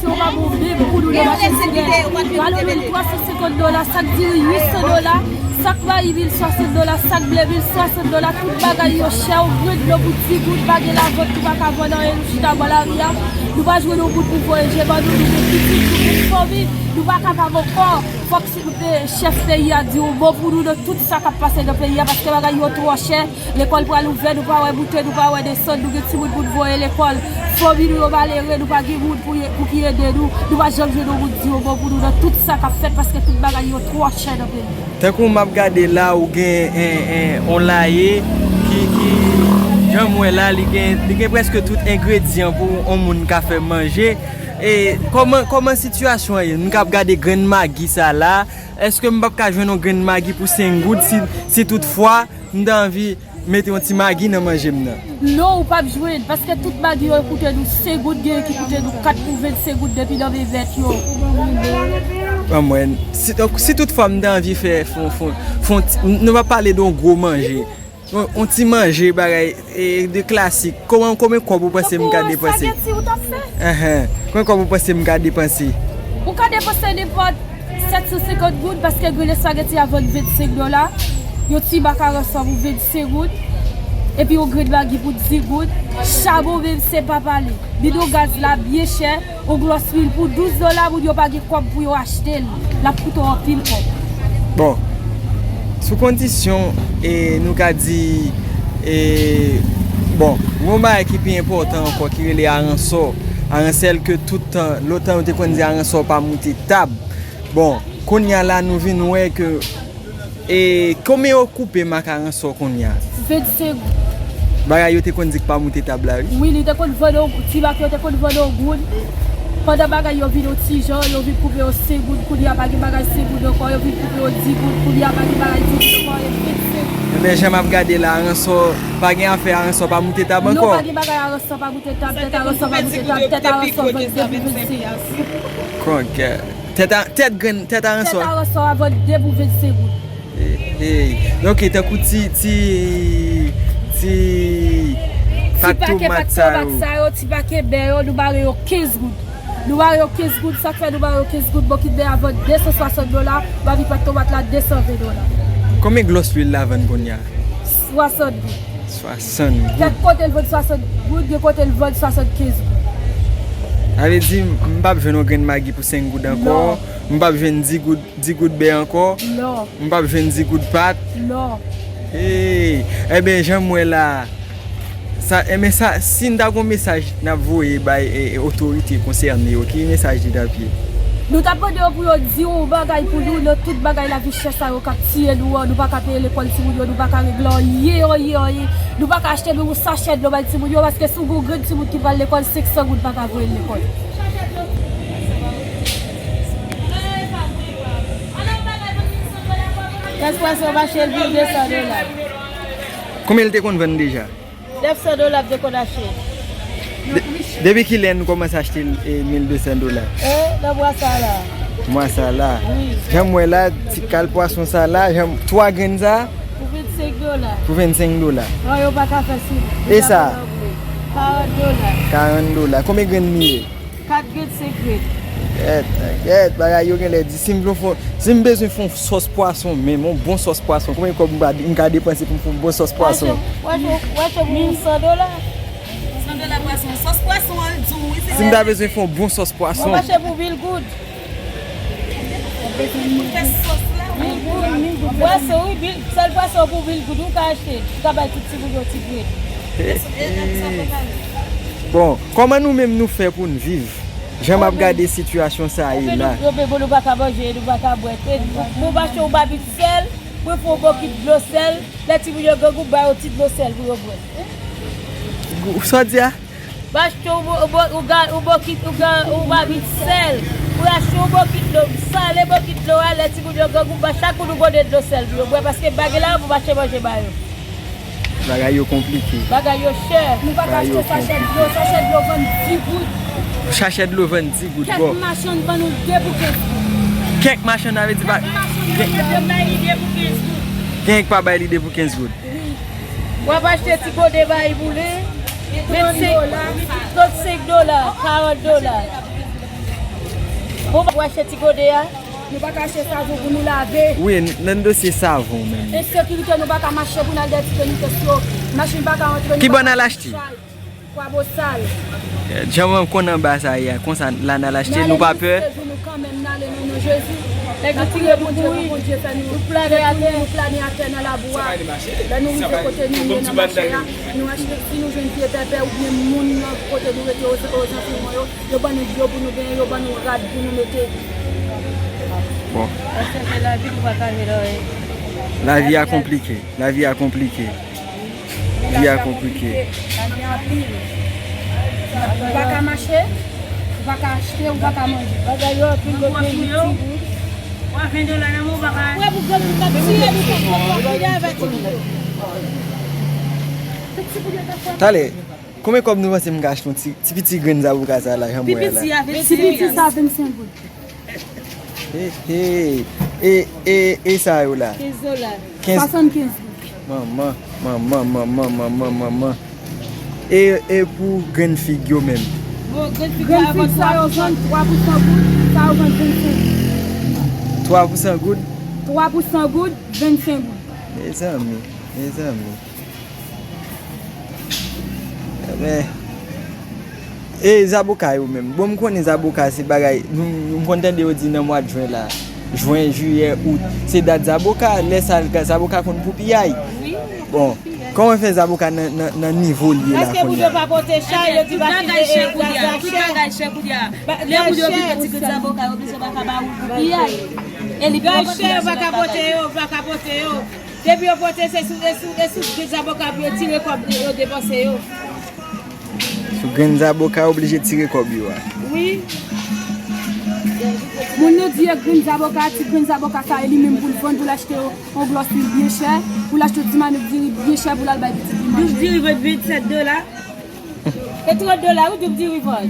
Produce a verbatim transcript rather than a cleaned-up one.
Yo pa bon menm pou nou nan mache Sidèl. Galon lwil twa san senkant dola, sak diri uit san dola, sak mayi mil swasant dola, sak ble mil swasant dola, tout bagay yo chè, yon grenn dlo pou di goud, pa gen lavant, nou pa ka vann anyen, nou chita bò lari a, nou pa jwenn yon goud pou voye je ban nou, nou gen pitit, nou gen fanmi, nou pa kapab ankò. Fòk si, eh, chèf peyi a di yon mo pou nou nan tout sa k ap pase nan peyi a, paske bagay yo twò chè. Lekòl pral ouvè, nou pa wè moute, nou pa wè desann, nou gen timoun pou n voye lekòl. Fanmi nou yo malere, nou pa gen moun pou, pou ki ede nou. Nou pa janm jwenn yon moun di yon mo pou nou nan tout sa k ap fèt, paske tout bagay yo twò chè nan peyi a. Tankou m ap gade la, ou gen en, en, on laye ki, ki, jan m wè la, li gen, li gen prèske tout engredyan pou on moun ka fè manje. E kòman, kòman sitiyasyon an ye? M k ap gade grenn magi sa la. Èske m p ap ka jwenn yon grenn magi pou senk goud si, si toutfwa m ta anvi mete yon ti magi nan manje m nan? Non, ou p ap jwenn, paske tout magi yo koute nou senk goud, gen ki koute nou kat pou vennsenk goud depi nan men mèt yo. Ban mwen, si, donk, si toutfwa m ta anvi fè, fon, fon, fon, ti- nou pa pale de yon gwo manje. Yon, yon ti manje, bagay, e, de klasik. Kòman, konbyen kòb ou panse m ka depanse? Pou espageti ou t ap fè? Enhen. Konbyen kòb ou panse m ka depanse? Ou ka depanse nenpòt sèt san senkant goud, paske grenn espageti a vann vennsenk dola. Yon ti makaron sòb pou vennsenk goud. Epi yon grenn magi pou di goud. Chabon menm se pa pale. Bidon gaz la byen chè. Yon glòs lwil pou douz dola, moun yo pa gen kòb pou yo achte l. L ap koute w anpil kòb. Bon, sou kondisyon, e, nou ka di, e, bon, yon bagay ki pi enpòtan ankò, ki rele aransò. Aransèl ke tout tan, lontan yo te konn di aransò pa moute tab. Bon, kounye a la, nou vin wè ke E konbyen yo koupe mak aransò kounye a? Vennsenk goud. Bagay yo te konn di k pa moute tab la, wi. Wi, li te konn vann yon goud. Ti mak yo te konn vann yon goud. Pandan bagay yo vin yon ti jan, yo vin koupe yo senk goud. Kounye a pa gen bagay senk goud ankò. Yo vin koupe yo di goud. Kounye a pa gen bagay di goud ankò. E vennsenk goud. Enben, jan m ap gade la, aransò, pa gen afè aransò pa moute tab ankò. Non, pa gen bagay aransò pa moute tab. Tèt aransò pa moute tab. Tèt aransò vann de pou vennsenk. Kòkè. Tèt a, tèt grenn, tèt aransò. Tèt aransò a vann de pou vennsenk goud. Ey, ey. Ok, tankou ti, ti, ti pak tomat sa yo. Ti pake pak tomat sa yo, ti pake bè yo, nou bare yo kenz goud. Nou bare yo kenz goud, sa k fè nou bare yo kenz goud, bokit bè a vann de san swasant dola, mami pak tomat la de san ven dola. Konbyen glòs lwil la vann kounye a? Swasant goud. Swasant goud. Kèk kote l vann swasant goud, gen kote l vann swasannkenz goud. Sa vle di, m p ap jwenn yon grenn magi pou senk goud ankò. Non. M p ap jwenn di goud, di goud bè ankò. Non. M p ap jwenn di goud pat. Non. Hey, enben, jan m wè la, sa, enben, sa, si n ta gon mesaj n ap voye bay, e, e, otorite konsène yo, ki mesaj li t ap ye? Nou t ap mande yo pou yo di yon bagay pou nou nan tout bagay lavi chè sa yo k ap tiye nou an, nou pa ka peye lekòl timoun yo, nou pa ka regle anyen, anyen, anyen. Nou pa ka achte menm yon sachè dlo bay timoun yo, paske si w gen yon grenn timoun ki pral lekòl, senk san goud pa ka voye l lekòl. Gaz pwason mache l mil de san dola. Konbyen l te konn vann deja? Nèf san dola m te konn achte. De-, depi kilè nou kòmanse achte l, e, mil de san dola? E, nan mwa sa la. Mwa sa la. Wi. Jan m wè la, ti kal pwason sa la, jan m, twa grenn sa? Pou vennsenk dola. Pou vennsenk dola. Non, yo pa ka fè sou li. E sa? Karant dola. Karant dola. Konbyen grenn li ye? Kat grenn, senk grenn. Gèt, gèt, bagay yo genlè di, si m vle fè, si m bezwen fè yon sòs pwason, menm yon bon sòs pwason, konbyen kòb m ka, m ka depanse pou m fè yon bon sòs pwason? Pwason, pwason, pwason pou san dola. San dola pwason. Sòs pwason an di w, wi, se. Si m ta bezwen fè yon bon sòs pwason. Mwen mache pou mil goud. Pou fè sòs la, wi. Mil goud, mil goud. Pwason, wi, mil, sèl pwason pou mil goud, ou ka achte. Ou ka bay tout timoun yo ti grenn. Bon, kòman nou menm nou fè pou n viv? Jan m ap gade sitiyasyon sa a ye la. Ou vin nou, nou pa ka manje, nou pa ka bwè. E, pou, pou m achte yon babit sèl, pou m fè yon bokit dlo sèl, lè timoun yo grangou, m ba yo ti dlo sèl pou yo bwè. Sa w di a? M achte yon bo-, bo-, yon ga-, yon bokit, yon ga-, yon babit sèl, pou m achte yon bokit dlo, m sale bokit dlo a, lè timoun yo grangou, m ba chak moun yon gode dlo sèl pou yo bwè, paske m pa gen lajan pou m achte manje ba yo. Bagay yo konplike. Bagay yo chè. Nou pa ka achte sachè dlo. Sachè dlo vann dis goud. Sachè dlo vann dis goud, bò. Kèk machann vann ou de pou kenz goud. Kèk machann, sa vle di pa. Kèk machann vann ou bay li de pou kenz goud. Gen ki pa bay li de pou kenz goud. Wi. W ap achte ti gode mayi boule, vennsenk, trannsenk dola, karant dola. Bon, w achte ti gode a. Nou pa ka achte savon pou nou lave. Wi, n- nan dosye savon menm. Ensekirite, nou pa ka mache pou n al dèyè ti tenis yo. Machin pa ka antre. Ki bò n al achte? Kwa Bosal. Jan mwen konn anba sa ye a, konsa la n al achte, nou pa pè. Nou kanmenm n ale nan non Jezi. N ap priye Bondye pou Bondye fè nou. Nou plane atè. Nou plane atè nan labou a. Lè nou rive kote nou ye nan mache a, nou achte, si nou jwenn pye pèpè oubyen moun nan kote nou rete o- ozantiwon yo, yo ban nou dlo pou nou benyen, yo ban nou rad pou nou mete. Bon. Paske se lavi nou pa ka jwe lòrèy. Lavi a konplike. Lavi a konplike. Vi a konplike. Ou pa ka mache, ou pa ka achte, ou pa ka manje. Bagay yo anpil, yo pi vit. Ou a ven dola nan men w pa ka. Wè pou granmoun k ap tiye nou, sa fè w ap pile avèk yo. Talè, konbyen kòb nou panse m ka achte yon ti, ti piti grenn zaboka sa la, jan mwen la? Piti a Ti piti sa vennsenk goud. He, he. E, e, e sa yo la? Kenz dola. Kenz. Swasannkenz goud. Manman, manman, manman, manman, manman. E, e pou grenn fig yo menm? Bon, grenn fig Grenn la fig sa yo vann twa pou san goud, sa yo vann vennsenk goud. Twa pou san goud? Twa pou san goud, vennsenk goud. Mezanmi, mezanmi. Ebyen, e zaboka yo menm. Bon, m konnen zaboka se bagay, nou, nou konn tande yo di nan mwa jen la. Jen, jiyè, out, se dat zaboka. Lè sa, zaboka konn pou piyay. Bon, kòman fè zaboka nan, nan, nan nivo l ye la Paske moun kounye yo pa pote chay, yo di pa Tout bagay chè kounye a. Tout bagay chè kounye a. Lè moun yo vin pran ti grenn zaboka, yo bezwen pa ka ba ou pou piyay. E li pran Chè yo pa ka pote yo, pa ka pote yo. Depi yo pote, se sou, se sou, se sou grenn zaboka pou yo tire kòb, yo depanse yo. Sou grenn zaboka, oblije tire kòb yo a. Wi. Moun nan di e grenn zaboka, ti grenn zaboka sa, e li menm pou l vann, pou l achte yon glòs lwil byen chè, pou l achte yon ti mannik diri byen chè, pou l al bay pitit li manje. Diri vennsenk dola. E trant dola, wi, diri vann.